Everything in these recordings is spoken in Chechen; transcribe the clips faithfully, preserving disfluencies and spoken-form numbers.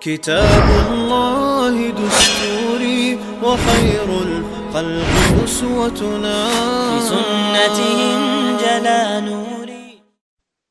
كتاب الله دستوري وخير الخلق أسوتنا. بسنته انجلى نوري.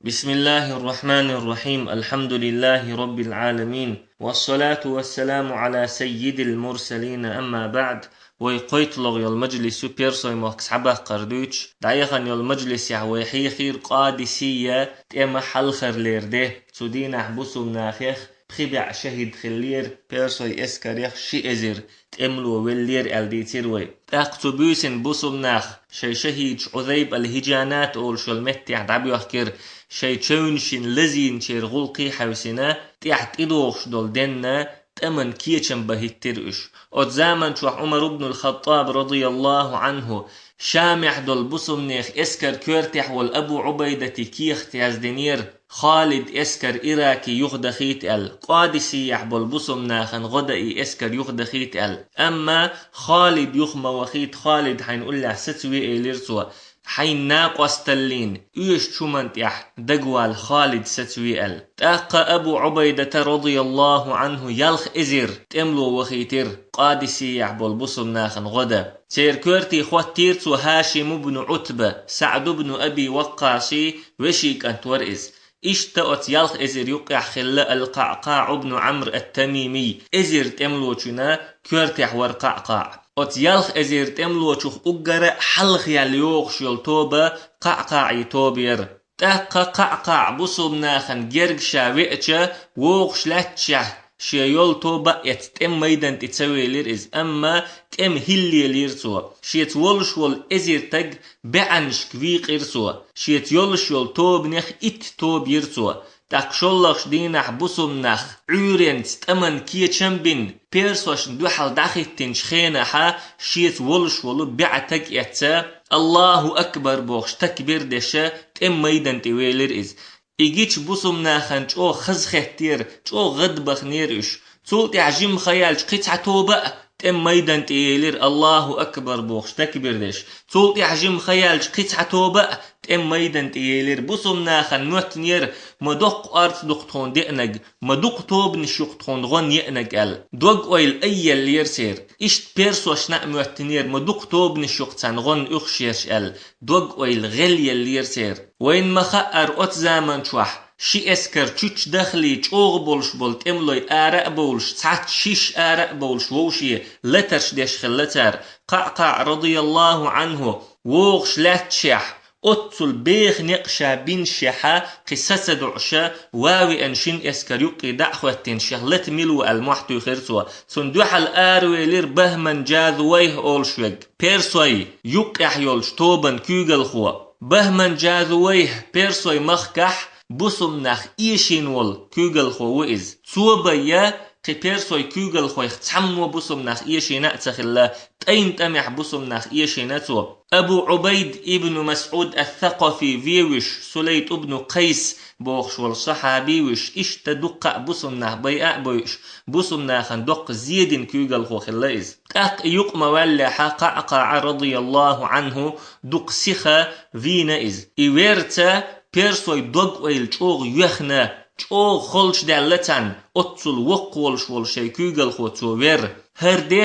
بسم الله الرحمن الرحيم. الحمد لله رب العالمين. والصلاة والسلام على سيد المرسلين. أما بعد. Вай кхойтталгӀа йола мажлис ю Персой мохк схьабаккхар дуьйцуш, дӀаяхана йолу мажлисехь вай хьехира Къадисия тӀеман хьалхарлера де. Цу дийнахь бусулба нахех пхи бӀе шахӀид хиллера, Персой эскарех ши эзар тӀемало веллера аьлла дийцира вай. ТӀаккха цу буьйсанна бусулба нах шайн шахӀидаш Ӏузайб ал-ХӀижанат олуш йолу меттехь дӀабоьхкира, шайн чевнашна лазийначеран гӀуллакхе хьаьвсина, тӀехь тӀедогӀуш долу денна тӀеман кечам бан хӀиттира уьш. Оцу заман чохь Ӏумар ибн ал-ХаттӀаб, радияллаху Ӏанху, Шамехь долу бусулба нехан эскар коьртехь волу Абу Ӏубайдате кехат яздинера, Халид эскар Ираке юхадахийта аьлла, Къадисияхь болу бусулба нахана гӀо дан и эскар юхадахийта аьлла. Амма Халид юха ма вахийта, Халид хьайна уллехь сацаве, элира цо. Хьайн накъосталлин оьшучу хӀуманна тӀехь дагавала Халид сацаве аьлла. ТӀаккха Абу Ӏубайдата, радияллаху Ӏанху, ялх эзар тӀемало вахийтира Къадисияхь болу бусулба нахана гӀо дан. Церан коьрте хӀоттийра цо ХӀашим ибн Ӏутба, СаӀд ибн Аби Ваккъасий вешин кӀант вара иза. Иштта оцу ялх эзар юккъехь хилла ал-КъаӀкъаӀ ибн Ӏамр ат-Тамимий, эзар тӀемалочунна коьртехь вара КъаӀкъаӀ. Оцу ялх эзар тӀемалочух уггара хьалха яьлла йогӀуш йолу тоба КъаӀкъаӀий тоба яра. ТӀаккха КъаӀкъаӀ бусулба нахана герга ша веача, вогӀуш лаьтташехь, шен йолу тоба а эцна, тӀеман майдан тӀе ца велира иза, амма тӀеман хӀилла лелийра цо. Шеца волуш волу эзар стаг бӀеннашка вийкъира цо. Шеца йолуш йолу тобанех итт тоба йира цо. ТӀаккха шоллагӀчу дийнахь бусулба нах Ӏуьйренца тӀеман кечам бина, персошна дуьхьал дӀахӀиттинчу хенахьа, шеца волуш волу бӀе стаг эцна, «Аллаху акбар» бохуш, такбир деш, тӀеман майдан тӀе велира иза. И гича бусулба нахана чӀогӀа хазахеттера, чӀогӀа гӀадбахнера уьш. Цул тӀаьхьа жимма хан яьлча кхин цхьа тоба а тӀеман майдан тӀе елира, «Аллаху акбар» бохуш, такбир деш. Цул тӀаьхьа жимма хан яьлча кхин цхьа тоба а тӀеман майдан тӀе елира. Бусулба нахана моьттинера, ма доккха орца ду-кх тхуна деанарг, ма дукха тобанаш ю-кх тхуна гӀо еанарг аьлла. Дог-ойла айъеллера церан. Иштта персошна а моьттинера, ма дукха тобанаш ю-кх царна гӀо уьхуш ерш аьлла. Дог-ойла гӀелъеллера церан. Вайна ма-хаъара, оцу заман чохь ши эскар чучча дахале чӀогӀа болуш болу тӀемалой ара а бовлуш, цхьацца шиш ара а бовлуш, вовшийн латарш деш хилла цара. КъаӀкъаӀ, радияллаху Ӏанху, вогӀуш лаьтташехь, оццул беха некъ ша бинашехьа, кхин са ца доӀуша, ван веана шина эскар юккъе дӀа а хӀоьттина, шех лата мила ву аьлла, мохь туьйхира цо. Цунна дуьхьал аравелира Бахман Джазувайх олуш верг, персой юккъехь йолчу тобанан куьйгалхо. Бахман Джазувайх персой махкахь бусулба нах эшийна волу куьйгалхо ву иза. Цо бен кхин персой куьйгалхойх цхьаммо бусулба нах эшийна а ца хилла, тӀайна тӀамехь бусулба нах эшийна цо. Абу Ӏубайд ибн МасӀуд ас-Сакъафи вевуьш, Сулайт ибн Къайс бохуш волу сахьаби вуьш, иштта дуккха а бусулба нах байа а бойуш, бусулба нахана доккха зе дина куьйгалхо хилла иза. ТӀаккха и юкъа ма ваьллехьа, КъаӀкъаӀа, радияллаху Ӏанху, дукха сиха вийна иза. И верца персой дог-ойла чӀогӀа йоьхна, чӀогӀа холчу даьлла царна, оццул воккха волуш волу шайн куьйгалхо цо вер. ХӀара де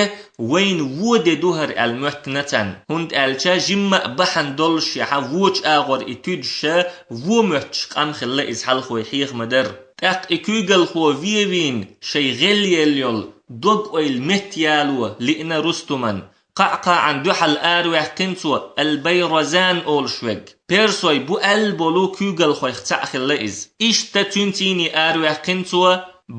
вайна вон де ду хӀара аьлла моьттина царна, хӀунда аьлча жимма а бахьана доллушехьа, вочу агӀор и туьдуша, вон моьттуш къам хилла иза, хьалхой хьеха ма-дарра. ТӀаккха и куьйгалхо вен вийна, шайн гӀелъелла йолу дог-ойла меттаяло лиъна Рустуман. КъаӀкъаӀан дуьхьал араваьккхина цо Аль-Байразан олуш верг. Персой бу аьлла болу куьйгалхойх цхьаъ хилла иза. Иштта цуьнцийний араваьккхина цо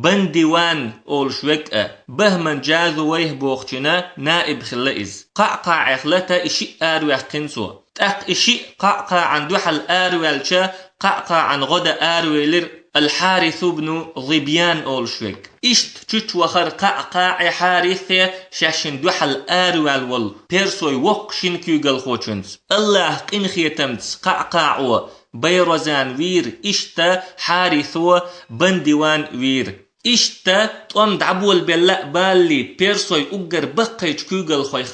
Бандиван олуш верг а, Бахман Джазувайх бохучуьнан наиб хилла иза. КъаӀкъаӀех лата и шиъ араваьккхина цо. ТӀаккха и шиъ КъаӀкъаӀан дуьхьал араваьлча, КъаӀкъаӀан гӀо дан аравелира Аль-Хьарис ибн Зибьян олуш верг. Иштта чучча вахара КъаӀкъаӀе Хьарисе шаьшшинна дуьхьал араваьлла волу персой воккха шина куьйгалхочуьнца. АллахӀан къинхетамца КъаӀкъаӀо Байразан вийра, иштта Хьарисо Бандиван вийра. Иштта тӀом дӀаболабелла а балале, персой уггар баккхийчу куьйгалхойх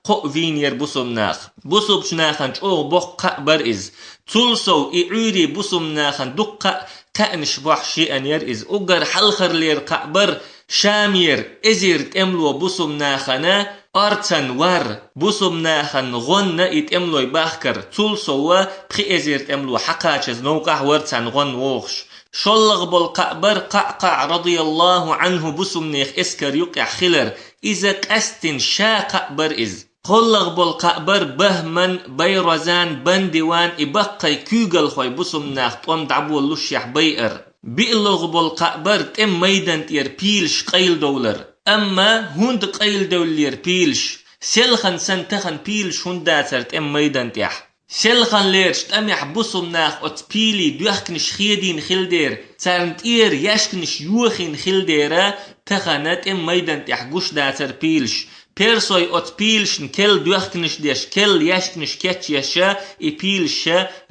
кхоъ вийнера бусулба нах. Бусулбачу нахана чӀогӀа боккха кхаъ бара иза. Цул сов и Ӏуьйре бусулба нахана дуккха а таьӀнаш бохьа шиъан яр иза. Уггар хьалхарлера кхаъ бар Шамера эзар тӀемло бусулба нахана орцан вар, бусулба нахана гӀонна и тӀемлой бахкар. Цул сов пхи эзар тӀемло хьакхачаза новкъахь вар царна гӀонна вогӀуш. ШоллагӀа бола кхаъ бар Къаъкъаъ радияллаху Ӏанху бусулба нехан эскар юкъехь хилар. Иза къаьсттина ша кхаъ бар иза. КхоалагӀа бола кхаъ бар Бахман, Байразан, Бандиван, и баккхий куьйгалхой бусулба нах тӀом дӀаболалушшехь байар. БиълагӀа бола кхаъ бар тӀеман майдан тӀера пилаш къайладовлар. Амма хӀунда къайладевллера пилаш? Селхана санна тахана пилаш хӀунда дацар тӀеман майдан тӀехь? Селханлерчу тӀамехь бусулба нах оцу пилийн доьхканаш хедийна хилла дера, царна тӀера яьшканаш йохийна хилла дера, тахана тӀеман майдан тӀехь гуш дацар пилаш. Персой оцу пилашна керла доьхканаш деш, керла яьшканаш кечъеш, и пилаш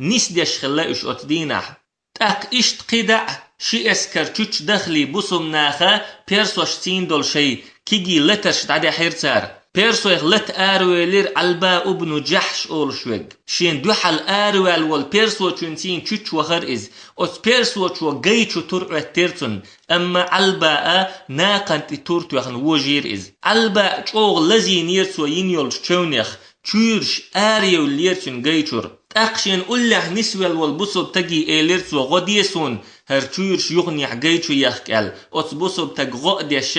нисдеш хилла уьш оцу дийнахь. ТӀаккха иштта кхидӀа а ши эскар чучча дахале бусулба наха персошцийна долу шайн кегий латарш дӀадаьхьира цара. Персойх лата аравелира Ӏалба ибну Джахьш олуш верг. Шена дуьхьал араваьлла волу персочуьнцийна чучча вахара иза. Оцу персочо гай чу тур Ӏоьттира цунна, амма Ӏалба а накхан тӀе тур тоьхна вожийра иза. Ӏалба а чӀогӀа лазийнера цо йина йолчу чевнех, чуьйраш араевллера цуьнан гай чуьра. ТӀаккха шена уллехь нисвелла волу бусулба стаге элира цо: «ГӀо де суна, хӀара чуьйраш юханехь гай чу ехка», — аьлла. Оцу бусулба стага гӀо а деш,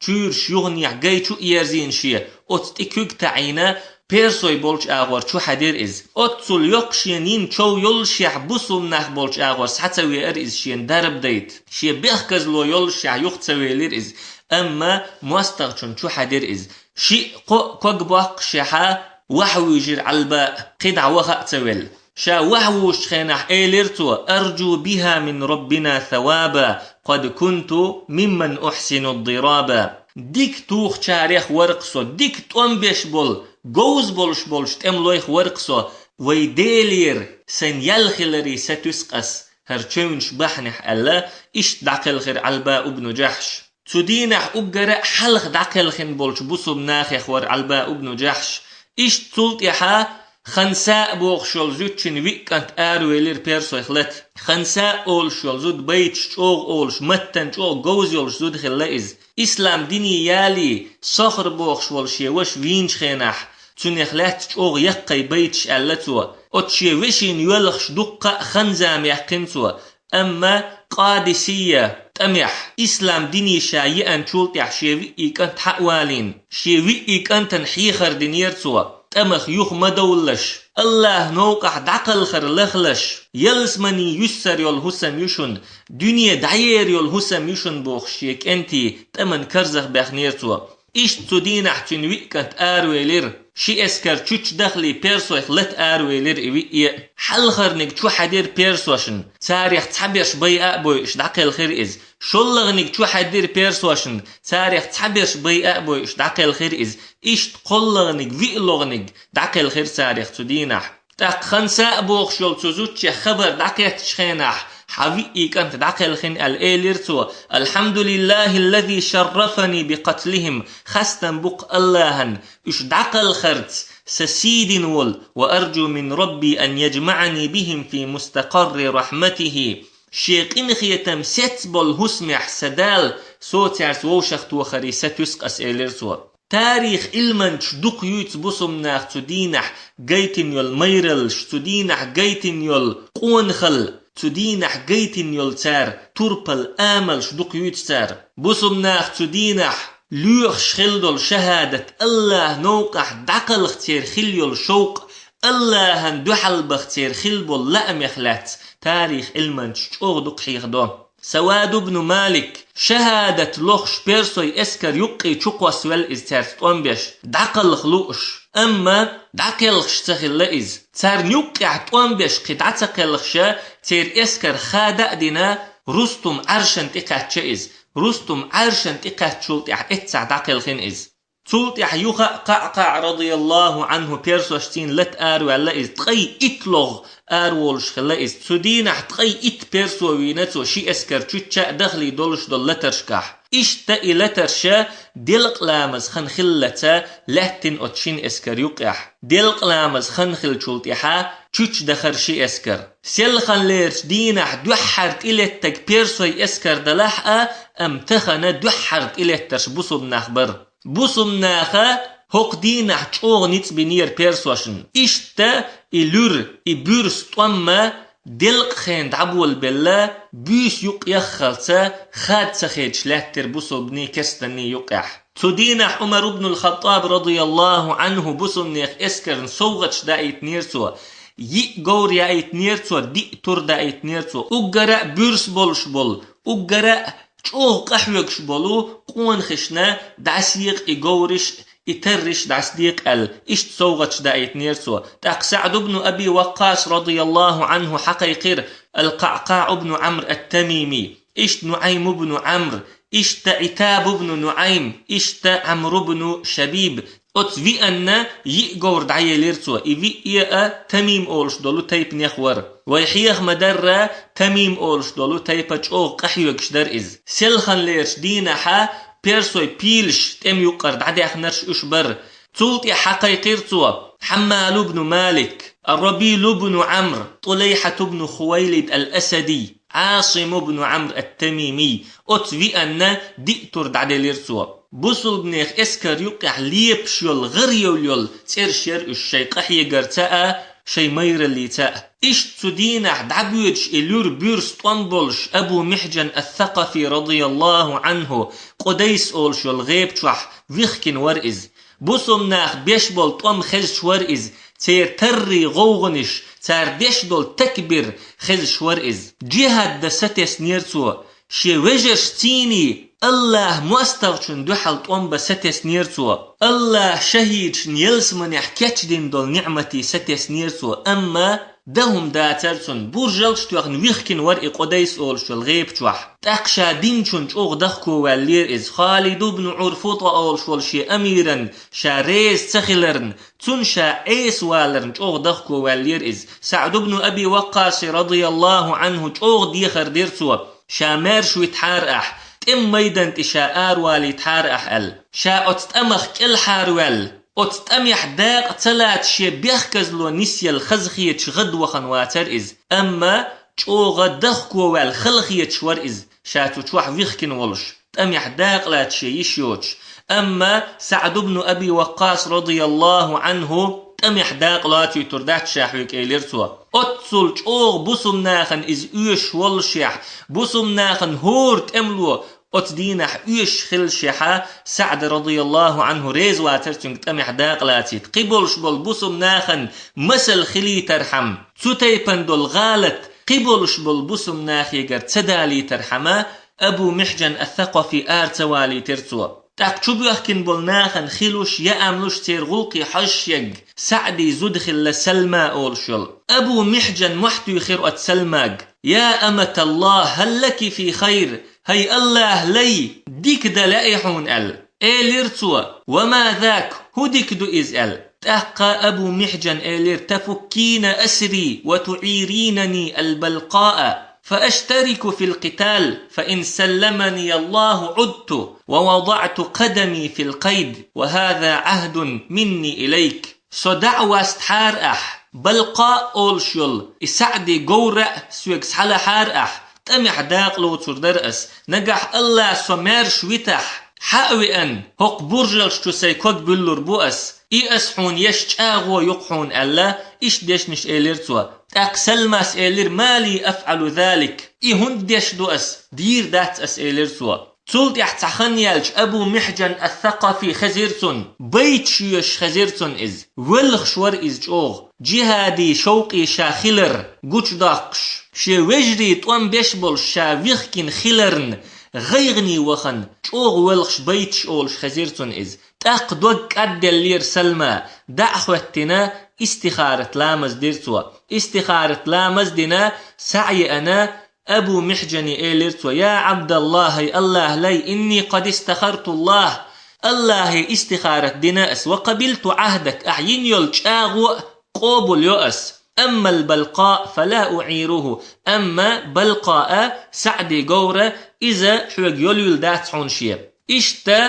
чуьйраш юханехь гай чу а ерзийна шен, оцу тӀе куьг таӀийна, персой болчу агӀор чу хьаьдира иза. Оццул йоккха шена йина чов йоллушехь, бусулба нах болчу агӀор схьа ца веара иза шена дарба дайта. Шен бехказло йоллушехь юха ца велира иза, амма мостагӀчунна чу хьаьдира иза. Шиъ-кхоъ ког боккхушехьа, ваха вуьйжира Ӏалба а, кхидӀа ваха а ца велла. Ша ваха вуьйжучу хенахь элира цо: «Арджу биха мин Раббина саваба, къад кунту мимман ухьсину дираба». Дика тухучарех вара-кх со, дика тӀом беш болу, говза болуш болчу тӀемалойх вара-кх со, вайн Делера сайн ял хиларе сатуьйсу-кх ас хӀара чевнаш бахьанехь, аьлла, иштта дӀакхелхира Ӏалба ибну Джахьш. Цу дийнахь уггара а хьалха дӀакхелхина болчу бусулба нахех вара Ӏалба ибну Джахьш. Иштта цул тӀаьхьа Ханса а бохуш йолу зудчун виъ кӀант аравелира персойх лата. Ханса а олуш йолу зуда байташ чӀогӀа олуш, маттана чӀогӀа говза йолуш зуда хилла иза. Ислам дине ялий, Сохр бохуш волу шен ваша вийначу хенахь, цунах лаьцна чӀогӀа яккхий байташ аьлла цо. Оцу шен вешина йоьлхуш дуккха а ханза яьккхина цо. Амма Къадисия тӀамехь, ислам дине ша еанчул тӀаьхьа шен виъий кӀант хьа а валийна, шен виъий кӀантана хьехар динера цо: «ТӀамах юха ма довлалаш, Аллахьан новкъахь дӀакхалхар лахалаш, ялсамани юьссар йолу хӀусам ю шуна, дуьне дӀаер йолу хӀусам ю шуна», — бохуш, шен кӀентий тӀаман карзах баьхнера цо. Иштта цу дийнахь цуьнан виъ кӀант аравелира, ши эскар чучча дахале персойх лата аравелира и виъе а. Хьалхарниг чу хьаьдира персошна, царех цхьаберш байа а бойуш дӀакхелхира иза. ШоллагӀниг чу хьаьдира персошна, царех цхьаберш байа а бойуш дӀакхелхира иза. Иштта кхоллагӀниг, виълагӀниг дӀакхелхира царех цу дийнахь. ТӀаккха Ханса а бохуш йолу цу зудчех хабар дӀакхеттачу хенахь, хьан виъий кӀант дӀакхелхина аьлла элира цо: «Алхьамдулиллахиллази шаррафани бикъатлихим», хастам бу-кх Аллахьан, уьш дӀакхалхарца сан сий дина волу, «ва арджу мин Рабби ан яджмаъани бихим фи мустакъарри рахматихи». Шен къинхетам сецна болу хӀусамехь сан Дала со цаьрца вовшахтохаре сатуьйсу-кх ас, элира цо. Тарих Ӏилманчаш дукха юьйцу бусулба наха цу дийнахь гайтина йолу майраллаш, цу дийнахь гайтина йолу къонахалла, цу дийнахь гайтина йолу цара турпал амалш дукха юьйцу цара. Бусулба наха цу дийнахь лоьхуш хилла долу шахӀадат, Аллахьан новкъахь дӀакхалха церан хилла йолу шовкъ, Аллахьан дуьхьал баха церан хилла болу лаамех лаьцна тарих Ӏилманчаш чӀогӀа дукха хьехадо. Савад ибн Малик, шахӀадат лохуш, персой эскар юккъе чукхоссавелла иза цаьрца тӀом беш, дӀакхалха лууш. Амма дӀакхелхаш ца хилла иза. Царна юккъехь тӀом беш кхин дӀа ца кхелхаша, церан эскар хада а дина, Рустум Ӏаршана тӀе кхаьчча иза. Рустум Ӏаршана тӀе кхаьччул тӀаьхьа эццахь дӀакхелхина иза. Цул тӀаьхьа юха а Къаъкъаъ радияллаху Ӏанху персошцийна лата араваьлла иза, ткъе итт логӀа араволуш хилла иза. Цу дийнахь ткъе итт персо вийна цо ши эскар чучча а дахале долуш долу латаршкахь. Иштта и латарша делкъа ламаз хан хиллалца лаьттина оцу шина эскар юккъехь. Делкъа ламаз хан хиллачул тӀаьхьа гучадахар ши эскар. Селханлерча дийнахь дуьххьара тӀелеттарг персой эскар далахь а, амма тахана дуьххьара тӀелеттарш бусулба нах бара. Бусулба наха хӀокху дийнахь чӀогӀа ницкъ бинера персошна. Иштта и луьра, и буьрса тӀом а делкъа хенахь дӀаболабелла, буьйса юкъ яххалца хада ца хедаш лаьттира бусулбанийн керстанийн юкъехь. Цу дийнахь Ӏумар ибн аль-Хаттаб, радияллаху Ӏанху, бусулбанех эскарна совгӀаташ даийтинера цо. Йиъ говр яийтинера цо, диъ тур даийтинера цо. Уггара а буьрса болуш болу, уггара а чӀогӀа къахьоьгуш болу къонахашна дӀасаекъа и говраш, и тарраш дӀасадекъа аьлла, иштта совгӀаташ даийтинера цо. ТӀаккха СаӀд ибн Аби Ваккъас, радияллаху Ӏанху, хьакхайкхира аль-КъаӀкъаӀ ибн Ӏамр ат-Тамими, иштта НуӀайм ибн Ӏамр, иштта Ӏитаб ибн НуӀайм, иштта Ӏамр ибн Шабиб. Оцу вианна йиъ говр дӀаелира цо, и виъ а Тамим олуш долу тайпанех вара. Вай хьеха ма-дарра, Тамим олуш долу тайпа чӀогӀа къахьоьгуш дара иза. Селханлерчу дийнахьа персой пилаш тӀеман юккъара дӀадаьхнарш уьш бара. Цул тӀаьхьа хьакхайкхира цо Хьаммал ибн Малик, Рабил ибн Ӏамр, ТӀулайхьат ибн Хувайлид аль-Асади, Ӏасим ибн Ӏамр ат-Тамими, оцу вианна диъ тур дӀаделира цо. Бусулбанех эскар юккъехь лепаш йолу, гӀар йолу йолу цӀераш яра уьш шайн къахьегарца а, шайн майраллица а. Иштта цу дийнахь дӀабоьдуш и луьра буьрса тӀом болуш Абу Михьжан ас-Сакъафи, радияллаху Ӏанху, Къудайс олуш йолу гӀеба чохь вихкина вара иза. Бусулба нах беш болу тӀом хезаш вара иза, церан таррий гӀовгӀанаш, цара деш долу такбир хезаш вара иза. Джихад дан сатеснера цо, шен вежаршций, Аллахь мостагӀчун дуьхьал тӀом бан сатеснера цо. Аллахь шахӀидашна ялсаманехь кечдина долу ниӀматий сатеснера цо, амма дан хӀума дацара цунна, буржалш а тоьхна вихкина вара и Къудайс олуш йолу гӀеба чохь. ТӀаккха ша динчунна чӀогӀа дахковаьллера иза. Халид ибн УрфутӀа олуш волу шен амиран ша реза ца хиларна, цунна ша Ӏеса валарна чӀогӀа дахковаьллера иза. СаӀд ибн Аби Ваккъаси, радияллаху Ӏанху, чӀогӀа дехар дира цо, ша маьрша витахьара ахь, тӀеман майдан тӀе ша аравалийтахьара ахь аьлла. Ша оцу тӀамах кӀелхьарваьлла, оцу тӀамехь дакъа ца лаца шен бехказло нисъелла хаза хеташ гӀадвахана вацара иза. Амма чӀогӀа дахковаьлла, хала хеташ вара иза, ша цу чохь вихкина волуш, тӀамехь дакъа лаца шен йиш йоцуш. Амма СаӀд ибн Аби Ваккъас, радияллаху Ӏанху, тӀамехь дакъа лоцуьйтур дац ша хьоьга, элира цо. Оццул чӀогӀа бусулба нахана иза оьшуш воллушехь, бусулба нахана хӀора тӀемало оцу дийнахь оьшуш хиллашехьа, СаӀд, радияллаху Ӏанху, реза вацара цуьнга тӀамехь дакъа лацийта. Кхиболуш болу бусулба нахана масал хилийтархьама, цу тайпана долу гӀалат кхиболуш болу бусулба нахегара ца далийтархьама, Абу Михьжан ас-Сакъафи ара ца валийтира цо. ТӀаккха чубоьхкина болу нахана хи луш, яам луш, церан гӀуллакхе хьожуш ерг СаӀдий зуда хилла Салма олуш йолу. Абу Михьжан мохь туьйхира оцу Салмага: «Я аматаллахь, хӀал лаки фи хайр? ХӀай Аллахьан лай, дика дан лаьий хьуна?» — аьлла. Элира цо: «Ва ма зак, хӀун дика ду иза?» — аьлла. ТӀаккха Абу Михьжан элира: «Тафуккина асри ва туӀиринани аль-балкъаа, фа аштарику фил къитал, фа ин салламани Аллаху Ӏудту, ва вадаӀту къадами фил къайд, ва хӀаза Ӏахьдун минни илайк». Со дӀа а вастахьара ахь, Балкъаа олуш йолу и СаӀдий говра а соьга схьалахьара ахь, тӀамехь дакъа лоцур дара ас. Нагахь Аллахь со маьрша витахь, хьа а веана, хӀокху буржалш чу сайн ког буьллур бу ас. И ас хьуна еш чӀагӀо ю-кх хьуна, аьлла, иштта дешнаш элира цо. ТӀаккха Салмас элира: «Ма ли афӀалу залик? И хӀунда деш ду ас? Дийр дац ас», — элира цо. Цул тӀаьхьа цхьа хан яьлча, Абу Михьжан ас-Сакъафи хезира цунна, байташ йоьшуш хезира цунна иза. Воьлхуш вара иза чӀогӀа, джихӀадий шовкъе ша хилар гучудоккхуш, шен вежарий тӀом беш болуш ша вихкина хиларна гӀайгӀане вахана, чӀогӀа воьлхуш байташ олуш хезира цунна иза. ТӀаккха дог кӀадделлера Салма, дӀа а хӀоьттина, истихарат ламаз дира цо. Истихарат ламаз дина, схьа а еана, Абу Михьжане элира цо: «Я Ӏабдаллахь, хӀай Аллахьан лай, инни къад истахартуллахь, Аллахье истихарат дина ас, ва къабилту Ӏахьдак, ахь йина йолу чӀагӀо а къобал йо ас. Аммал балкъаа фала уӀируху, амма Балкъаа, СаӀдий говра, иза хьоьга йолийла дац хьуна шен». Иштта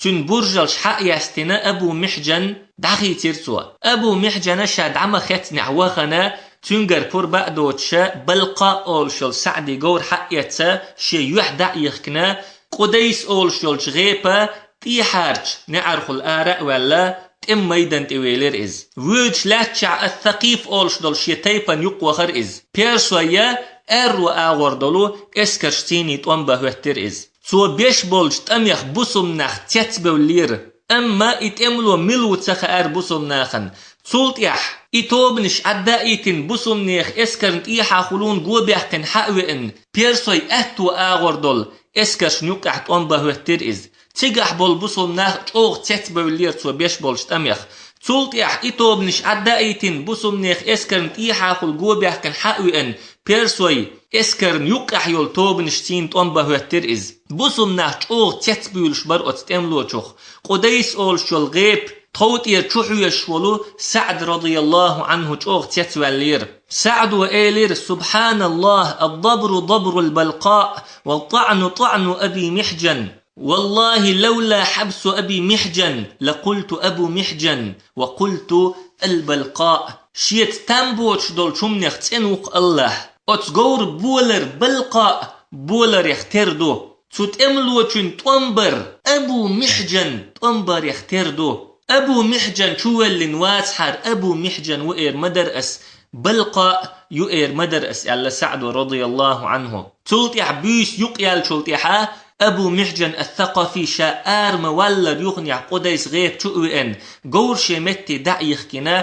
цуьнан буржалш хьа а яьстина, Абу Михьжан дӀахийцира цо. Абу Михьжана ша дӀа ма хецнехь вахана, Цуьнгара пурба а доцуша, Балкъаъ олуш йолу СаӀди говр хьаэца, шен юьхь дӀа а йихкина, Къудайс олуш йолчу гӀепа тӀехьарчу неӀархула ара а ваьлла, тӀеман майдан тӀе велира иза. Воьдуш лаьттачохь Ас-Сакъиф олуш долу шен тайпана юкъа вахара иза. Персойн аьрру агӀор долу эскарш цӀийнан тӀом бан хӀоьттира иза. Цо беш болчу тӀамех бусулба нах цецбевллера. Амма и тӀемало мила ву ца хаьара бусулба нахана. Цул тӀаьхьа и тобанаш Ӏадда а йитина, бусулба нехан эскарна тӀехьа хуьлун го баьккхина хьа а веана, персойн аьтту агӀор долу эскаршна юккъехь тӀом бан хӀоьттира иза. Цигахь болу бусулба нах чӀогӀа цецбевллера цо беш болчу тӀамех. Цул тӀаьхьа и тобанаш Ӏадда а йитина, бусулба нехан эскарна тӀехьа хуьлу го баьккхина хьа а веана, персойн эскарна юккъехь йолу тобанаш цӀийнан тӀом бан хӀоьттира иза. Бусулба нах чӀогӀа цецбуьйлуш бара оцу тӀемалочух. Къудайс олуш йолу гӀепа тхов тӀера чу хьоьжуш волу СаӀд радияллаху Ӏанху чӀогӀа цецваьллера. СаӀдо элира: «Субханаллах, ад-дабру дабрул Балкъаъ, ва тӀаъну тӀаъну Аби Михьжан. Валлахи, лавла хьабсу Аби Михьжан, лакъулту Абу Михьжан, ва къулту ал-Балкъаъ». Шеца там боцуш долчу хӀуманех цӀена ву-кх АллахӀ. Оцу говра болар Балкъаъ боларех тера ду. Цу тӀемалочун тӀом бар Абу Михьжан тӀом барех тера ду. Абу Михьжан чу валлина вацахьара, Абу Михьжан ву эр ма дара ас, Балкъаъ ю эр ма дара ас, аьлла СаӀдо радияллаху Ӏанху. Цул тӀаьхьа буьйса юкъаяьллачул тӀаьхьа Абу Михьжан ас-Сакъафи ша ара ма-валлара юханехь Къудайс гӀепа чу а веана, говр шен метте дӀа а йихкина,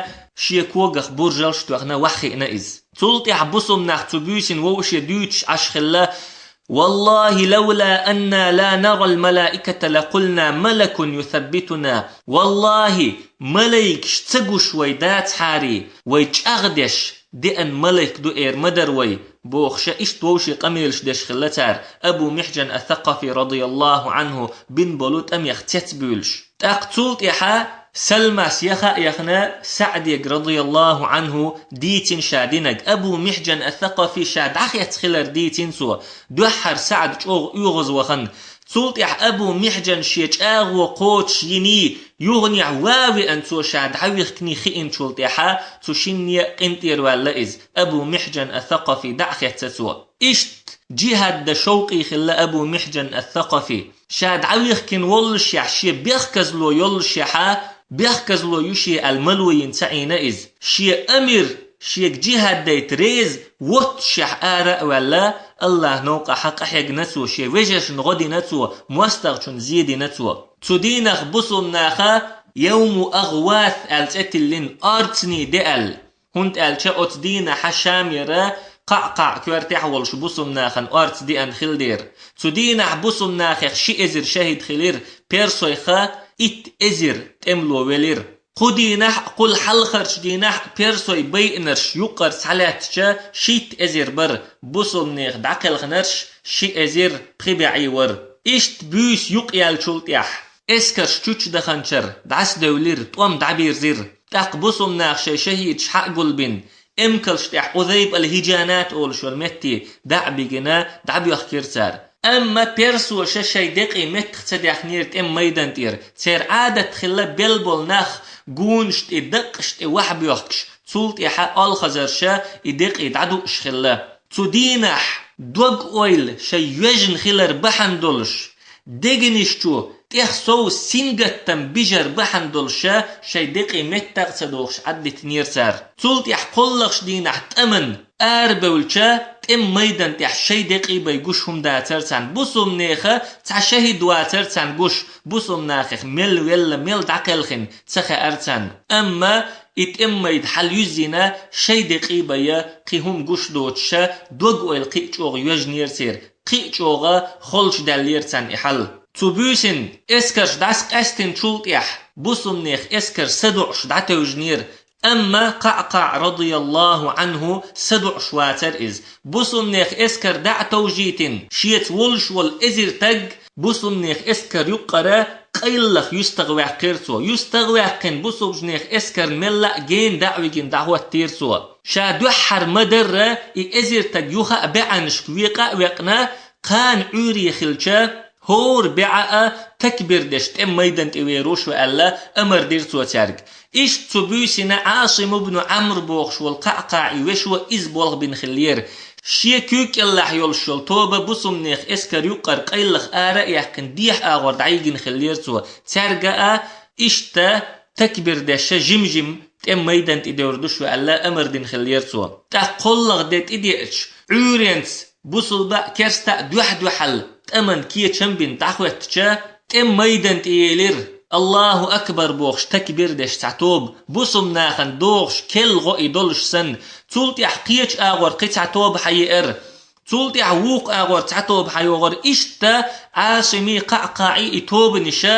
шен когах буржалш а тоьхна, ваххиъна иза. Цул тӀаьхьа бусулба нах цу буьйсина вовшийн дуьйцуш Ӏаш хилла: «Валлахи, лавла анна ла нарал малаиката лакъулна малакун юсаббитуна». Валлахи, малайкаш ца гуш вай дацахьара, вай чӀагӀдеш деана малайк ду эр ма дара вай, бохуша, иштта вовшийн къамелаш деш хилла цара, Абу Михьжан ас-Сакъафи радияллаху Ӏанху бина болу тӀамех цецбуьйлуш. ТӀаккха цул тӀаьхьа Салмас яха а яхана, СаӀдега радияллаху Ӏанху дийцина ша динарг. Абу Михьжан ас-Сакъафи ша дӀахецна хилар дийцина цо. Дуьххьара СаӀд чӀогӀа оьгӀазвахана. Цул тӀаьхьа Абу Михьжан шен чӀагӀо кхочушйиний, юханехь ван а веана цо ша дӀавихкиний хиъначул тӀаьхьа, цу шинне а къинтӀера ваьлла иза. Абу Михьжан ас-Сакъафи дӀа а хецна цо. Иштта джихӀад дан шовкъе хилла Абу Михьжан ас-Сакъафи. Ша дӀавихкина воллушехь, шен бехказло йоллушехьа, бехказло ю шен аьлла мало йина ца Ӏийна иза. Шен амир шега джихӀад дайта реза воццушехь ара а ваьлла, АллахӀ новкъахьа къахьегна цо, шен вежаршна гӀо дина цо, мостагӀчунна зе дина цо. Цу дийнах бусулба наха Явму Агъвас аьлла цӀе тиллина, орцанийн де аьлла. ХӀунда аьлча оцу дийнахьа Шамера Къаъкъаъ коьртехь волуш бусулба нахана орца деана хилла дера. Цу дийнахь бусулба нахех ши эзар шахӀид хилира, персойха итт эзар тӀемало велира. Кху дийнахь а, кхул хьалхарчу дийнахь а персойн байинарш юккъара схьалаьттача шийтта эзар бара, бусулба нехан дӀакхелхинарш ши эзар пхи бӀе вара. Иштта буьйса юкъаяьллачул тӀаьхьа эскарш чучча даханчара дӀасадевлира, тӀом дӀабирзира. ТӀаккха бусулба наха шайн шахӀидаш хьа а гулбина, эмкалш тӀехь Ӏузайб ал-ХӀижанат олуш йолу метте дӀа а бигина, дӀабоьхкира цара. Амма персоша шайн декъий меттах ца даьхнера тӀеман майдан тӀера. Церан Ӏадат хилла белла болу нах гунаш тӀе, даккъаш тӀе вахьа боьхкуш, цул тӀаьхьа олхазарша и декъий дӀадууш хилла. Цу дийнахь дог-ойла шайн йоьжна хилар бахьана долуш, дегнаш чу тӀех сов сингаттам бижар бахьана долуша шайн декъий меттах а ца дохуш Ӏаддитинера цара. Цул тӀаьхьа кхоллахаш дийнахь тӀаман арабевлча, тӀеман майдан тӀехь шайн декъий бай гуш хӀума дацара царна. Бусулба неха цхьа шахӀид вацара царна гуш, бусулба нахех мел велла, мел дӀакхелхина ца хаьара царна. Амма и тӀеман майда хьалаюьззина шайн декъий бай кхин хӀума гуш доцуша, дог-ойла кхин а чӀогӀа йоьжнера церан. Кхин а чӀогӀа холчу даьллера царна и хьал. Цу буьйсанна эскарш дӀасакъаьстинчул тӀаьхьа бусулба нехан эскар садоӀуш дӀатевжинера, амма Къаъкъаъ радияллаху Ӏанху садоӀуш вацара иза. Бусулба нехан эскар дӀа а товжийтина, шеца волуш волу эзар таг бусулба нехан эскар юккъара къайлаха юьстагӀваьккхира цо. ЮьстагӀваьккхина бусулба нехан эскарна мелла а гена дӀа а вигина дӀахӀоттийра цо. Ша дуьххьара ма-дарра и эзар таг юха а баьӀанашка векъа а векъна, кхана Ӏуьйре хилча, хӀора бӀаьӀа а такбир деш тӀем майдан тӀе веруш ва аьлла, амар дира цо цаьрга. Иштта цу буьйсина Ӏасим ибн Ӏамр бохуш волу КхаӀкхаӀий вешо иза болх бина хиллера. Шен куьйга кӀеллахь йолуш йолу тоба бусумнех эскар юккъара къайлаха ара а яьккхина, дехьа агӀор дӀайигина хиллера цо. Цаьрга а иштта такбир деш жим-жим тӀем майдан тӀе девр душ ва аьлла, амар дина хиллера цо. ТӀаккха кхоллагӀа де тӀедеача, Ӏуьйренца бусулба а, керста а дуьхь-дуьхьал тӀаман кечам бина дӀахӀоьттича, тӀем майдан тӀе елира, Аллаху акбар бохуш такбир деш цхьа тоба, бусум нахана догӀуш келла гӀо и долуш санна, цул тӀаьхьа кхечу агӀор кхин цхьа тоба хьаеара. Цул тӀаьхьа вукху агӀор цхьа тоба хьайогӀура. Иштта Ӏасими КхаӀкхаӀи и тобаниша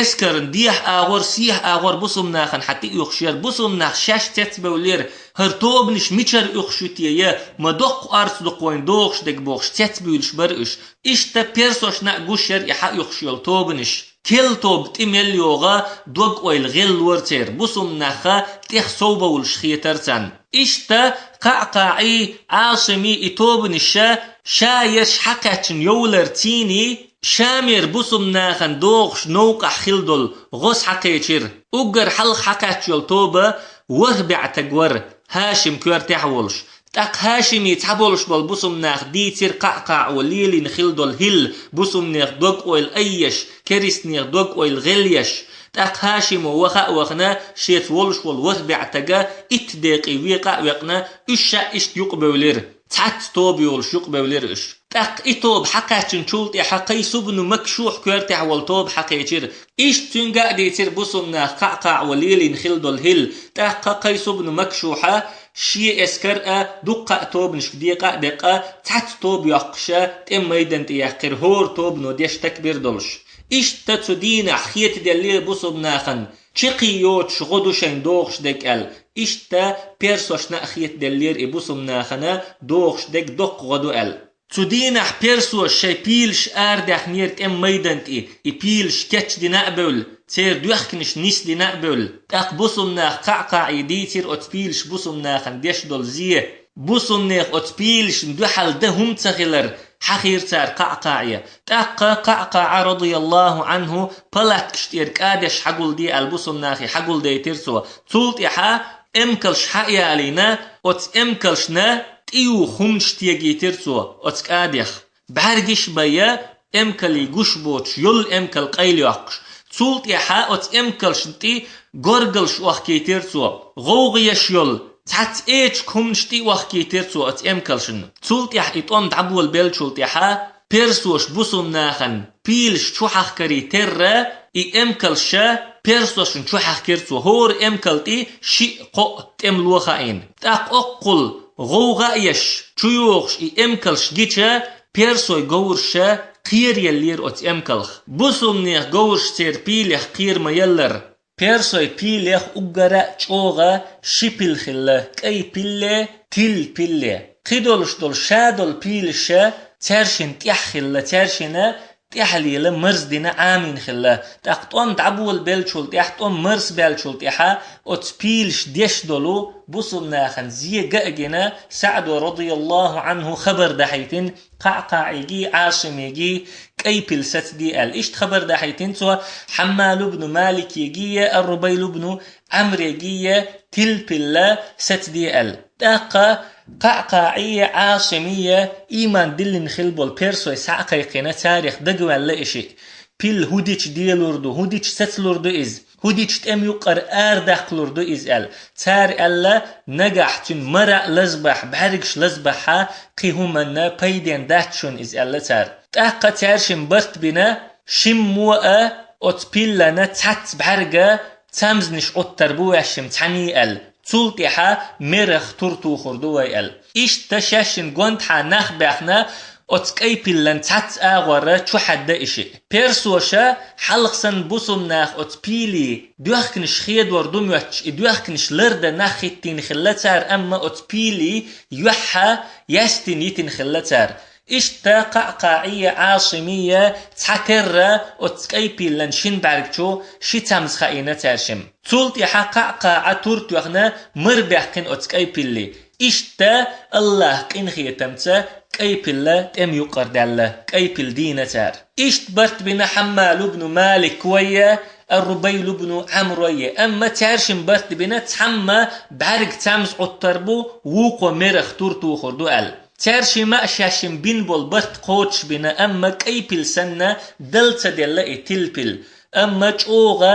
эскаран дехьа агӀор, сехьа агӀор бусум нахана хьа тӀеоьхуш яра. Бусум нах шаьш цецбевллера, хӀара тобанаш мичара оьхуш ю те я, ма доккха орца ду-кх вайн догӀуш дерг бохуш, цецбуьйлуш бара уьш. Иштта персошна а гуш яра и хьаоьхуш йолу тобанаш. Келла тоба тӀе мел йогӀа, дог-ойла гӀеллора церан, бусум нах тӀех сов бовлуш хетара царна. Иштта КхаӀкхаӀи Ӏасими и тобаниша ша ерш хьакхаьчна йовлар цийний, Шамера бусум нахана догӀуш новкъахь хилла долу гӀо схьакхечира. Уггар хьалха хьакхаьчна йолу тоба ворхӀ бӀаьӀ таг вара, ХӀашим коьртехь а волуш. ТӀаккха ХӀашими цхьаболуш болу бусум нах дийцира КхаӀкхаӀо лелийна хилла долу хӀилла, бусумнех дог-ойла айъеш, керистанех дог-ойла гӀелъеш. ТӀаккха ХӀашимо ваха а вахана, шеца волуш волу ворхӀ бӀаьӀ тага итт декъий векъа а векъна, уьш ша иштта юкъабевлира. Цхьацца тоба йолуш юкъабевлира уьш. ТӀаккха и тоба хьакхаьчначул тӀаьхьа Кхайсубну Макшух коьртехь волу тоба хьакхечира. Иштта цуьнга а дийцира бусум нах КхаӀкхаӀо лелийна хилла долу хӀилла. ТӀаккха Кхайсубну Макшуха шен эскар а, дуккха а тобанашка декъа а декъа, цхьацца тоба йоккхуша, тӀем майдан тӀе яьккхира, хӀора тобано деш такбир долуш. Иштта цу дийнахь хетаделлера бусум нахана, чекхе йоцуш гӀо ду шайн догӀуш дерг аьлла. Иштта персошна а хетаделлера и бусум нахана догӀуш дерг доккха гӀо ду аьлла. Цу дийнахь персоша шайн пийлаш арадаьхнера тӀем майдан тӀе, и пийлаш кечдина а бевлла, церан доьхканаш нисдина а бевлла. ТӀаккха бусум нах КхаӀкхаӀе дийцира оцу пийлаш бусум нахана деш долу зе. Бусумнех оцу пийлашна дуьхьал дан хӀума ца хилар хьахийра цара КхаӀкхаӀе. ТӀаккха КхаӀкхаӀа, радияллаху Ӏанху, палаткаш тӀера кӀадеш хьагулде аьлла, бусум нахе хьагулдайтира цо. Цул тӀаьхьа эмкалш хьаялийна, оцу эмкалшна тӀеюха хӀуманаш тегийтира цо оцу кӀадех. БӀаьргаш а бай, эмкалий гуш боцуш, йолу эмкал къайлайоккхуш. Цул тӀаьхьа оцу эмкалшна тӀе горгалш охкийтира цо. ГӀовгӀа еш йолу цхьацца эчиг хӀуманаш тӀе охкийтира цо оцу эмкалшна. Цул тӀаьхьа и тӀом дӀаболабеллачул тӀаьхьа персоша бусум нахана пийлаш чухьахкарий терра, и эмкалша персошна чухьаьхкира цо, хӀора эмкал тӀе шиъ-кхоъ тӀемало хаийна. ТӀаккха оккхул гӀовгӀа а еш, чуйогӀуш и эмкалш гича, персой говрша кхераеллера оцу эмкалх. Бусумнех говрш церан пийлех кхера ма-еллара. Персой пийлех уггара а чӀогӀа ши пил хилла: кӀай пилле, тилла пилле. Кхидолуш долу ша долу пийлаша цаьршинна тӀехь хилла, цаьршинна тӀаьхьалела марздина Ӏамийна хилла. ТӀаккха тӀом дӀаболабеллачул тӀаьхьа, тӀом марсабаьллачул тӀаьхьа оцу пийлаша деш долу бусум нахана зега а гина, СаӀдо, радияллаху Ӏанху, хабар дахьийтина КхаӀкхаӀиги Ӏасимиги кӀай пил сацаде аьлла. Иштта хабар дахьийтина цо Хьаммал ибн Маликиги я Ар-Рубайл ибн Ӏамриги я тилла пилла сацаде аьлла. ТӀаккха КхаӀкхаӀи я Ӏасими я ийман диллина хилла болу персой схьа а кхайкхина, царех дагаваьлла и шиъ. Пил хӀу дича делур ду, хӀу дича сацалур ду иза, хӀу дича тӀем юккъара арадаккхалур ду иза аьлла. Цара аьлла: нагахь цуьнан мара а лазбахь, бӀаьргаш лазбахьа, кхин хӀуманна пайден дац шуна иза аьлла цара. ТӀаккха цаьршимма барт бина, шиммо а оцу пиллана цхьацца бӀаьрга цамзанаш Ӏуттар бу ваьшшимма цхьаьний аьлла. Цул тӀаьхьа мерах тур тухур ду вай аьлла. Иштта шаьшшинна гондахьа нах баьхна, оцу кӀай пиллан цхьацца агӀорра чухьаьдда и шиъ. Персоша хьалха санна бусум нах оцу пийлий доьхканаш хедор ду моьттуш, и доьхканаш лардан нах хӀиттийна хилла цара, амма оцу пийлий юьхьа яьстина йитина хилла цара. Иштта КхаӀкхаӀи я Ӏасими я цхьатерра оцу кӀай пиллан шин бӀаьрг чу ши цамза хаийна цаьршимма. Цул тӀаьхьа КхаӀкхаӀа тур тоьхна мара баьккхина оцу кӀай пилли. Иштта Аллахь къинхетамца кӀай пил тӀем юкъара даьлла, кӀай пил дийна цара. Иштта барт бина Хьаммал ибн Малик вайя, Ар-Рубайл ибн Ӏамр вайя. Амма цаьршимма барт бина, цхьамма бӀаьрг цамза Ӏуттар бу, вукхо мерах тур тухур ду аьлла. Цаьршимма а шаьшшимма бина болу барт кхочушбина, амма кӀай пил санна дала ца делла и тила пил. Амма чӀогӀа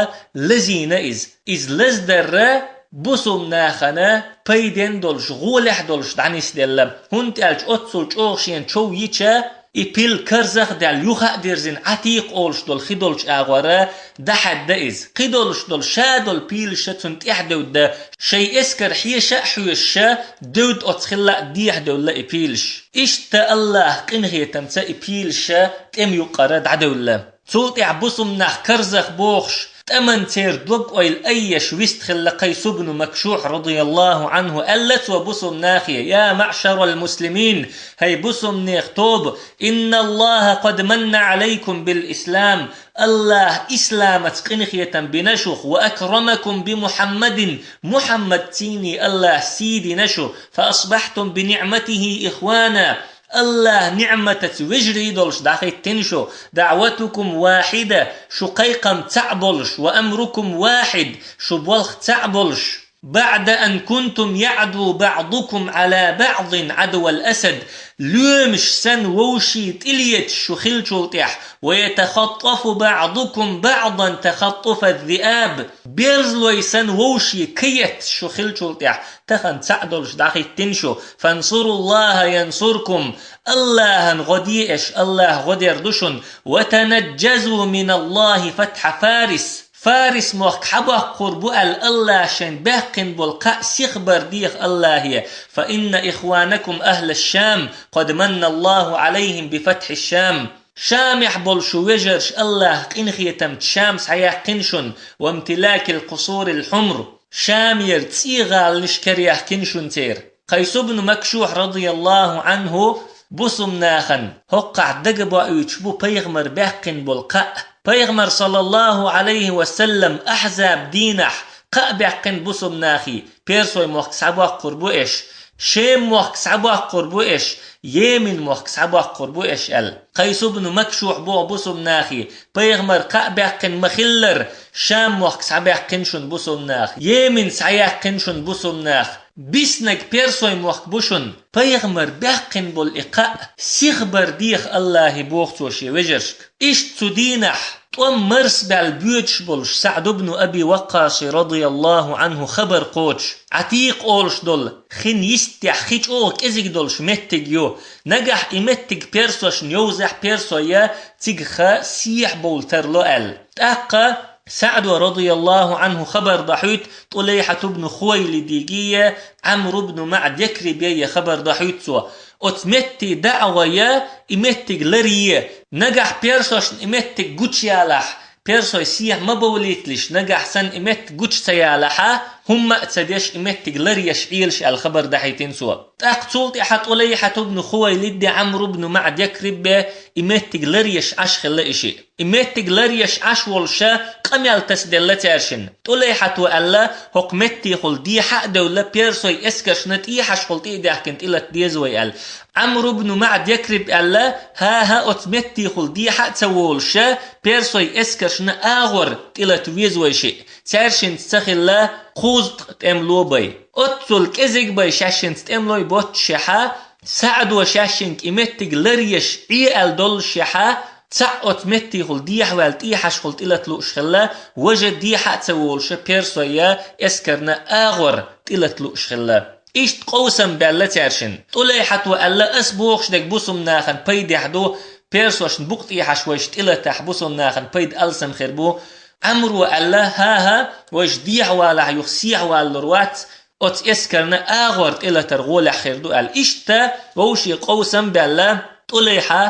лазийна иза. Иза лаздарра бусулба нахана пайден долуш, гӀолехь долуш дӀанисделла. ХӀунда аьлча оццул чӀогӀа шена чов йича, и пил карзах а даьлла, юха а дирзина, Ӏатикъ олуш долу хи долчу агӀора дӀахьаьдда иза. Кхидолуш долу ша долу пилаша цунна тӀаьхьа девдда, шайн эскар хьеша а хьоьшуша, девдда оцу хилла а дехьа девлла и пилаш. Иштта Аллахь къинхетамца и пилаша тӀем юккъара дӀадевлла. Цул тӀаьхьа бусулба нах карзах бохуш, тӀаман церан дог-ойла айъеш вистхилла Къайс ибн Макшухь, радияллаху Ӏанху, аьлла цо бусулба нахе: «Я маъшарал муслимин, хӀай бусулба нехан тоба, инналлаха къад манна Ӏалайкум бил ислам, Аллахь исламаца къинхетам бина шух, ва акрамакум би Мухьаммадин, Мухьаммадций Аллахь сий дина шу, фа асбахьтум би ниъматихи ихвана». Аллахь ниъматаца вежарий долуш дӀахӀиттина шу, даъватукум вахьида, шу кхайкхам цхьаъ болуш, ва амрукум вахьид, шу болх цхьаъ болуш. Баъда ан кунтум яъду баъдукум Ӏала баъдин Ӏадвал асад, лоьмаш санна вовшийн тӀелеташ шу хиллачул тӀаьхьа, ва ятахаттафу баъдукум баъдан тахаттуфа зиаб, берзалой санна вовшийн каетташ шу хиллачул тӀаьхьа, тахана цхьаъ долуш дӀахӀиттина шу, фансуруллаха янсуркум, Аллахьан гӀо де аша, Аллахь гӀо дер ду шуна, ва танаджазу миналлахи фатхьа Фарис. Фарис мохк хьабоккхур бу аьлла Аллахь шайн баьккхина болу кхаъ сихбар деха Аллахье, фа инна ихванакум ахла Шам, къад манналлаху Ӏалайхим би фатхьи Шам. Шамехь болу шу вежарш Аллахь къинхетамца Шам схьаяьккхина шуна, ва имтилакил къусурил хьумр, Шамера цӀий гӀаланаш караяьккхина шуна церан. Къайс ибн Макшухь, радияллаху Ӏанху, бусулба нахана хӀокхахь дага боуьйтуш бу пайхамар баьккхина болу кхаъ. Пайхамар, саллаллаху Ӏалайхи ва саллам, Ахьзаб дийнахь кхаъ баьккхина бусулба нахе: персой мохк схьабоккхур бу аша, Шем мохк схьабоккхур бу аша, Йемен мохк схьабоккхур бу аша аьлла. Къайс ибн Макшухь боху бусулба нахе: пайхамар кхаъ баьккхина ма-хиллара, Шам мохк схьабаьккхина шуна бусулба наха, Йемен схьаяьккхина шуна бусулба наха. Биснаг персой мохк бу шуна, пайхамар баьккхина болу и кхаъ сихбар деха Аллахье, боху цо шен вежаршка. Иштта цу дийнахь тӀом марсабаьлла боьдуш болуш СаӀд ибн Аби Ваккъаси, радияллаху Ӏанху, хабар кхочуш, Ӏатикъ олуш долу хин йистехь хи чӀогӀа кӀезиг долуш меттиг ю. Нагахь и меттиг персошна йовзахь, персой цига ха сехьа бовла тарло аьлла. ТӀаккха СаӀдо, радияллаху Ӏанху, хабар дӀахьуьйту ТӀулайхьат ибн Хувайлидиге, Ӏамр ибн МаӀд Якрибе хабар дӀахьуьйту цо. Оцу метте дӀа а гӀой, и меттиг ларъе. Нагахь персошна и меттиг гучаялахь, персой сехьа ма бовлийталаш, нагахь санна и меттиг гуча ца ялахьа, хӀумма а ца деш, и меттиг ларъеш Ӏелаш аьлла хабар дӀахьийтина цо. ТӀаккха цул тӀаьхьа ТӀулайхьат ибн Хувайлиде, Ӏамр ибн МаӀд Якрибе и меттиг ларъеш Ӏаш хилла и шиъ. И меттиг ларъеш Ӏаш волуша къамел тасаделла цаьршинна. ТӀулайхьато аьлла: «ХӀокху меттехула дехьа а девлла, персой эскаршна тӀехьашхула тӀе а даьхкина тӀелата деза вай», – аьлла. Ӏамр ибн МаӀд Якриб аьлла: «ХӀан-хӀа, оцу меттехула дехьа а ца волуша, персой эскаршна агӀор тӀелата веза вай шиъ». Цаьршинца ца хилла кхузткъа тӀемло бай. Оццул кӀезиг бай шаьшшинца тӀемлой боццушехьа, СаӀдо шаьшшинга и меттиг ларъеш Ӏе аьлла доллушехьа, цхьаъ оцу меттехула дехьаваьлла тӀехьашхула тӀелата лууш хилла, важа дехьа а ца волуша персой эскарна агӀор тӀелата лууш хилла. Иштта къовсам баьлла цаьршинна. ТӀулайхьато аьлла: «Ас бохуш дерг бусулба нахана пайдехь ду, персошна букъа тӀехьаш вайша тӀелатахь, бусулба нахана пайда алсам хир бу». Ӏамро аьлла: «ХӀан-хӀа, вайша дехьавалахь, юха сехьавалалур вац, оцу эскарна агӀор тӀелатар гӀолехь хир ду», – аьлла. Иштта вовшийн къовсам баьлла, ТӀулайхьа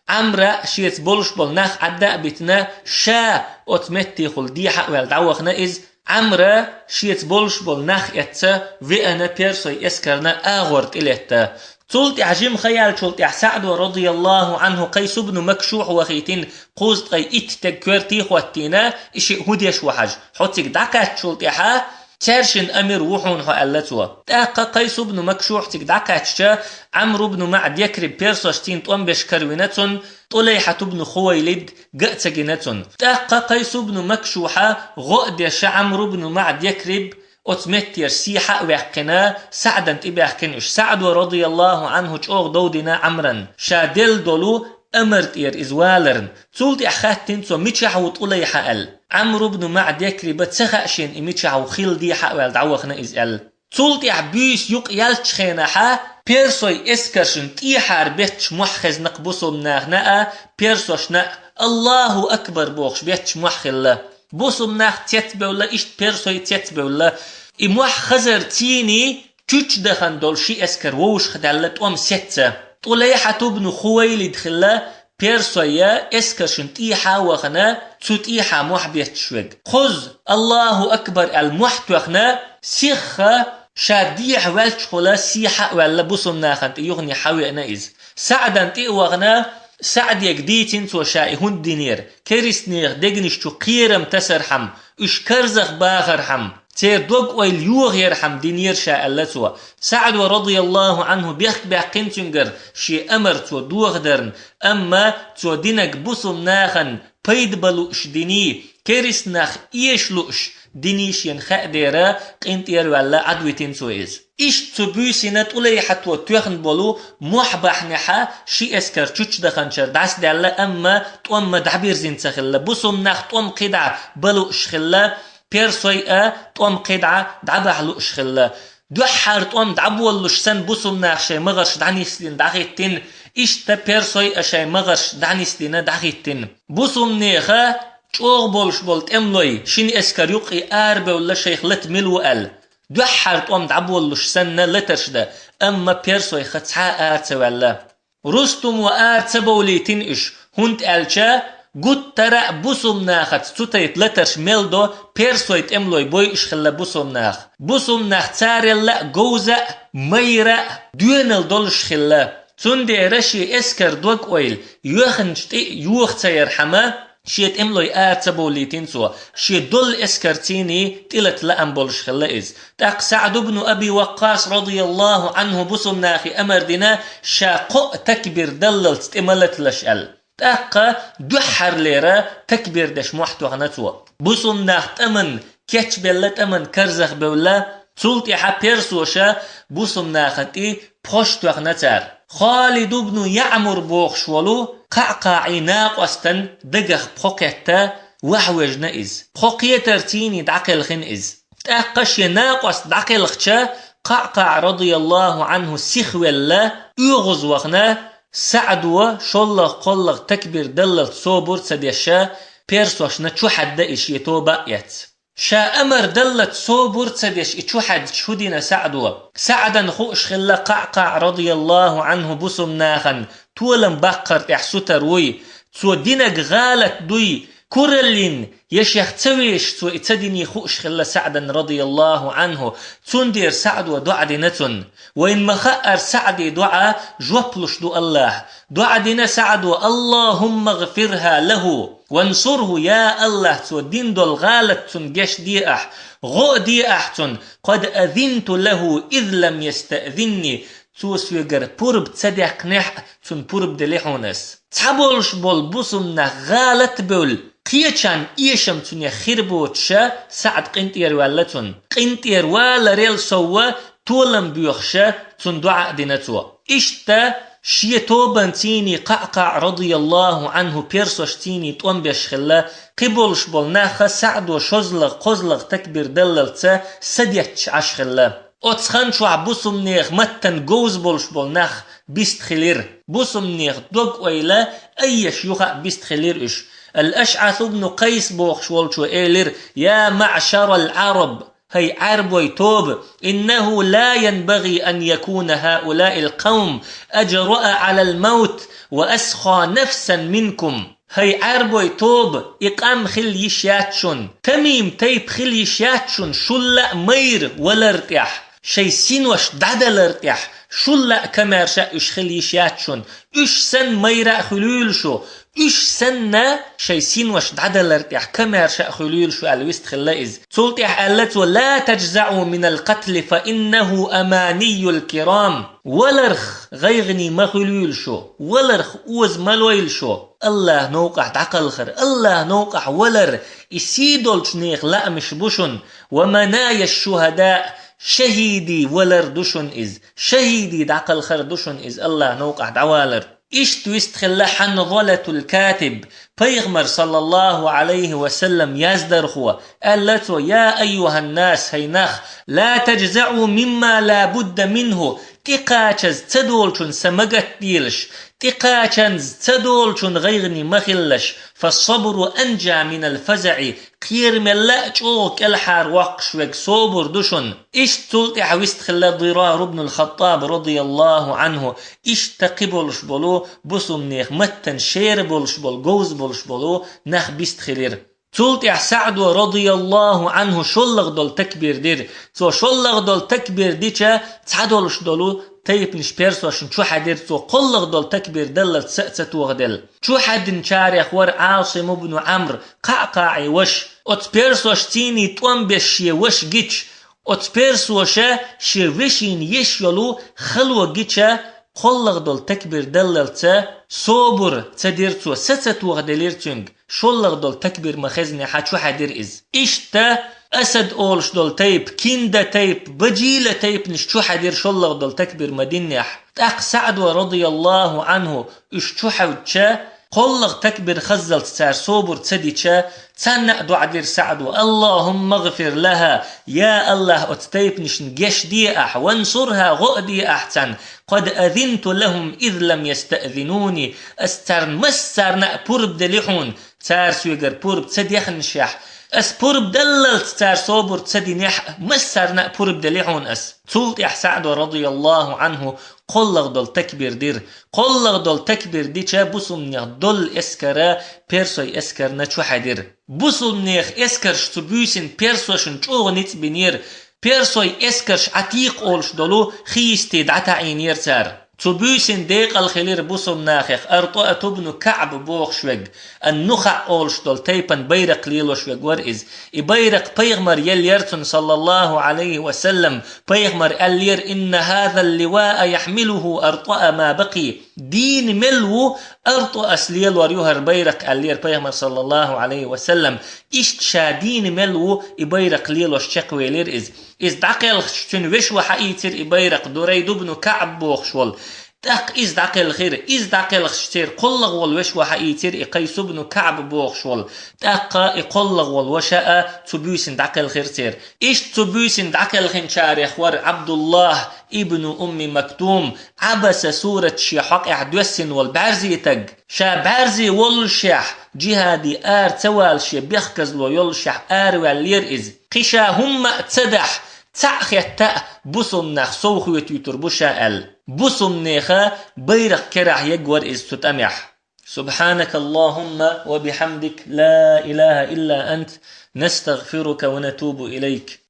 Ӏамра шеца болуш болу нах Ӏадда а битина, ша оцу меттехула дехьа а ваьлла дӀавахана иза. Ӏамра шеца болуш болу нах эцца веана персой эскарна агӀор тӀелетта. Цул тӀаьхьа жима ха яьллачул тӀаьхьа СаӀдо, радияллаху Ӏанху, Къайс ибн Макшух вахийтина, кхузткъе итт стеган коьрте хӀоттийна, и шиъ хӀун деш ву хьажа. Хьо цига дӀакхаьччул тӀаьхьа Цаьршин амир ву хьуна хьо», — аьлла цо. ТӀаккха Къайс ибн Макшухь цига дӀакхаьчча, Ӏамр ибн МаӀд Якриб персашца тӀом беш каравина цунна, ТӀулайхьат ибн Хувайлид ган а ца гина цунна. ТӀаккха Къайс ибн Макшухьа гӀо а деш, Ӏамр ибн МаӀд Якриб оцу меттера сехьа а ваьккхина, СаӀдан тӀе баьхкина уьш. СаӀдо, радияллаху Ӏанху, чӀогӀа дов дина Ӏамран, ша делла долу амар тӀера иза валарна. Цул тӀаьхьа хаьттина цо, мичахь ву ТӀулайхьа аьлла. Ӏамр ибн МаӀд Якриба ца хаьа шена и мичахь ву, хилла дехьа а ваьлла дӀавахана иза аьлла. Цул тӀаьхьа буьйса юкъ яьллачу хенахьа, персой эскаршна тӀехьара бетташ мохь хезна-кх бусулба нахана а, персошна а, «Аллаху акбар» бохуш бетташ мохь хилла. Бусулба нах цецбевлла, иштта персой цецбевлла. И мохь хазар цийний чучча дахана долу ши эскар вовшахдаьлла тӀом сецна. ТӀулайхьат ибн Хувайлид хилла персойя эскаршна тӀехьа а вахана, цу тӀехьа мохь бетташ верг. Кхузза «Аллаху акбар» аьлла мохь тоьхна, сихха ша дехьа ваьллачухула сехьа а ваьлла, бусулба нахана тӀе юхане хьавеана иза. СаӀдан тӀе а вахана, СаӀдега дийцина цо ша и хӀунда динера, керстанех дегнаш чу кхерам тасархьама, уьш карзах бахархьама, церан дог-ойла йохаярхьама динера ша аьлла цо. СаӀдо, радияллаху Ӏанху, бехк-баьккхина цуьнгара шен амар цо дохадарна, амма цо динарг бусулба нахана пайда бан лууш диний, керста нах эша лууш диний шена хаьа дера, къинтӀера ваьлла, Ӏадвитина цо иза. Иштта цу буьйсина ТӀулайхьато тоьхна болу мохь бахьанехьа ши эскар чучча даханчара дӀасадаьлла, амма тӀом ма дӀабирзина ца хилла. Бусулба нах тӀом кхидӀа бан лууш хилла, персой а тӀом кхидӀа дӀабахьа лууш хилла. Дуьххьара тӀом дӀаболлуш санна бусулба наха шайн магӀарш дӀанисдина дӀахӀиттина, иштта персой а шайн магӀарш дӀанисдина дӀахӀиттина. Бусулба нехан чӀогӀа болуш болу тӀемалой шина эскар юккъе арабевлла шайх лата мила ву аьлла, дуьххьара тӀом дӀаболлуш санна латарш дан, амма персойх цхьа а ара ца ваьлла. Рустум ван ара ца бовлийтина уьш, хӀунда аьлча гуттара а бусулба нахаца цу тайпа латарш мел до, персой тӀемалой бойуш хилла бусулба нах. Бусулба нах царелла а говза а, майра а, доьналла долуш хилла. Цундела шен эскар дог-ойла йоьхначу тӀе а йоха ца ярхьама, шен тӀемалой ара ца бовлийтина цо, шен долу эскар цийний тӀелата лаам болуш хилла иза. ТӀаккха СаӀд ибн Аби Ваккъас, радияллаху Ӏанху, бусулба нахе амар дина, ша кхоъ такбир даллалц тӀе ма латалаш аьлла. ТӀаккха дуьххьарлера такбир деш мохь тоьхна цо. Бусулба нах тӀаман кечбелла, тӀаман карзах бевлла, цул тӀаьхьа персоша бусулба нахана тӀе пхьош тоьхна цара. Халид ибн Яъмур бохуш волу КъаӀкъаӀий накъостан дагах пхо кхетта, ваьхьа вежна иза. Пхо кхетар цийний дӀакхелхина иза. ТӀаккха шен накъост дӀакхелхча, КъаӀкъаӀ, радияллаху Ӏанху, сихвелла, оьгӀаз вахана, СаӀдо шоллагӀа-кхоллагӀа такбир даллалц собар ца деш, персошна чу хьаьдда и шен тоба а эцна. Ша амар даллалц собар ца деш и чу хьаьдча, хӀун дина СаӀдо? СаӀдан хууш хилла КъаӀкъаӀ, радияллаху Ӏанху, бусулба нахана толам баккхар тӀехь сутара вуй, цо динарг гӀалат дуй, кураллин я шех ца везаш цо и ца диний хууш хилла СаӀдан, радияллаху Ӏанху. Цундела СаӀдо доӀа дина цунна. Вайна ма-хаъара, СаӀдин доӀа жоп луш ду АллахӀа. ДоӀа дина СаӀдо: «Аллахумма гфирха лаху, вансурху, я АллахӀ, цо дина долу гӀалат цунна гечде ахь, гӀо а де ахь цунна, къад азинту лаху из лам ястаъзинни, цо соьгара пурба ца даьккхинехь а, цунна пурба делли хьуна ас». Цхьаболуш болу бусулба нах гӀалат а бевлла, кхечарна эшам цунах хир боцуша, СаӀд къинтӀера ваьлла цунна. КъинтӀера валарел совва толам боьхуша, цунна доӀа а дина цо. Иштта шен тобан цийний КъаӀкъаӀ, радияллаху Ӏанху, персош цийний тӀом беш хилла, кхиболуш болу нахха СаӀдо шозлагӀа-кхозлагӀа такбир даллалца са детташ Ӏаш хилла. Оцу хан чохь бусулба нехан маттана говза болуш болу нах бист хилира. Бусулба нехан дог-ойла айъеш юха а бист хилира уьш. Ал-АшӀас ибн Къайс бохуш волчо элира: «Я маъшарал Ӏараб, хӀай Ӏаьрбой тоба, иннаху ла янбагӀи ан якуна хӀаулаил къавм аджраъа Ӏалал мавт ва асха нафсан минкум». ХӀай Ӏаьрбой тоба, и къам хила йиш яц шуна, тамим тайпа хила йиш яц шуна, шул а майра валар тӀехь, шайн синош дӀадалар тӀехь, шул а камаьрша уьш хила йиш яц шуна. Уьш санна майра а хуьлийла шу, Уьш санна шайн синош дӀадалар тӀехь камаьрша а хуьлийла шу аьлла вистхилла иза. Цул тӀехь аьлла цо: «لا تجزعوا من القتل فإنه أماني الكرام». Валарх гӀайгӀане ма хуьлийла шу, валарх оза ма лойла шу. АллахӀ новкъахь дӀакхалхар, АллахӀ новкъахь валар, и сий долчу нехан лаамаш бу шуна. «ومنايا الشهداء», шахӀидийн валар ду шуна иза, шахӀидийн дӀакхалхар ду шуна иза, АллахӀ новкъахь дӀавалар. Иштта вистхилла Хьанзалатул Катиб, пайхамар, саллаллаху Ӏалайхи ва саллам, яздархо, аьлла цо: «يا أيها الناس», хӀай нах, «لا تجزعوا مما لا بد منه», тӀекхачаза ца долчун са ма гатделаш, тӀекхачанза ца долчун гӀайгӀане ма хилалаш, «فالصبر أنجى من الفزع», кхерамелла а чӀогӀа кӀелхьарвоккхуш верг собар ду шуна. Иштта цул тӀаьхьа вистхилла Дирар ибн ал-Хаттаб, радияллаху Ӏанху, иштта кхин болуш болу бусулбанех маттана шера болуш болу, говза болуш болу нах бистхилира. Цул тӀаьхьа СаӀдо, радияллаху Ӏанху, шоллагӀа долу такбир дира. Цо шоллагӀа долу такбир дича, цхьадолуш долу тайпанаш персошна чухьаьдира, цо кхоллагӀа долу такбир даллалц са а ца тохаделла. Чухьаьддинчарех вара Ӏасим ибн Ӏамр, КхаӀкхаӀи ваша. Оцу персоша цуьнан тӀом беш шен ваша гича, оцу персоша шен вешина еш йолу хало гича, кхоллагӀа долу такбир даллалц собар ца дира цо, са ца тохаделира цуьнга. ШоллагӀа долу такбир ма хезнехь чухьаьдира иза. Иштта Асад олуш долу тайпа, Кинда тайпа, Бажила тайпанаш чухьаьдира, шоллагӀа долу такбир ма динехь. ТӀаккха СаӀдо, радияллаху Ӏанху, уьш чухьаьвдича, кхоллагӀа такбир хаззалц цара собар ца дича, царна а доӀа дира СаӀдо: «اللهم اغفر لها», я АллахӀ, оцу тайпанашна гечде ахь, «وانصرها», гӀо а де ахь царна, «قد أذنت لهم إذ لم يستأذنوني», ас царна массарна а пурба делли хьуна, цара соьгара пурба ца дехнашехь, ас пурба даллалц цара собар ца динехь а, массарна а пурба делли хьуна ас. Цул тӀаьхьа СаӀдо, радияллаху Ӏанху, кхоллагӀа долу такбир дира. КхоллагӀа долу такбир дича, бусулбанех доллу эскара персой эскарна чухьаьдира. Бусулбанех эскарш цу буьйсина персошна чӀогӀа ницкъ бинера. Персой эскарш Ӏатикъ олуш долу хи йисте дӀатаӀийнера цара. Цу буьйсина декъала хилира бусулбанех АртӀаат ибн КаӀб бохуш верг, ан-НухаӀ олуш долу тайпан байракх лелош верг вара иза. И байракх пайхамар еллера цунна, саллаллаху Ӏалайхи ва саллам. Пайхамар аьллера: «إن هذا اللواء يحمله أرطأ ما بقي». Дийна мел ву АртӀаас лелор ю хӀара байракх, аьллера пайхамар, саллаллаху Ӏалайхи ва саллам. Иштта ша дийна мел ву и байракх лелош чекхвелира иза. Иза дӀакхелхича, цуьнан вешин хьаийцира и байракх, Дурайд ибн КаӀб бохуш волу. ТӀаккха иза дӀакхелхира, иза дӀакхелхича, церан кхоллагӀа волу вешин хьаийцира и Къайс ибн КаӀб бохуш волу. ТӀаккха и кхоллагӀа волу ваша а цу буьйсина дӀакхелхира церан. Иштта цу буьйсина дӀакхелхинчарех вара Ӏабдуллахь ибн Умми Мактум, Ӏабаса сурат шен хьокъехь доьссина волу бӀаьрзе стаг. Ша бӀаьрзе воллушехь, джихӀаде ара ца вала шен бехказло йоллушехь, араваьллера иза. Кхин ша хӀумма а ца дахь, цхьаъ хетта а, бусулбанех сов хетуьйтур бу ша аьлла. Бусулбанеха байракх керахь егвара иза цу тӀамехь. سبحانك اللهم وبحمدك، لا إله إلا أنت، نستغفرك ونتوب إليك.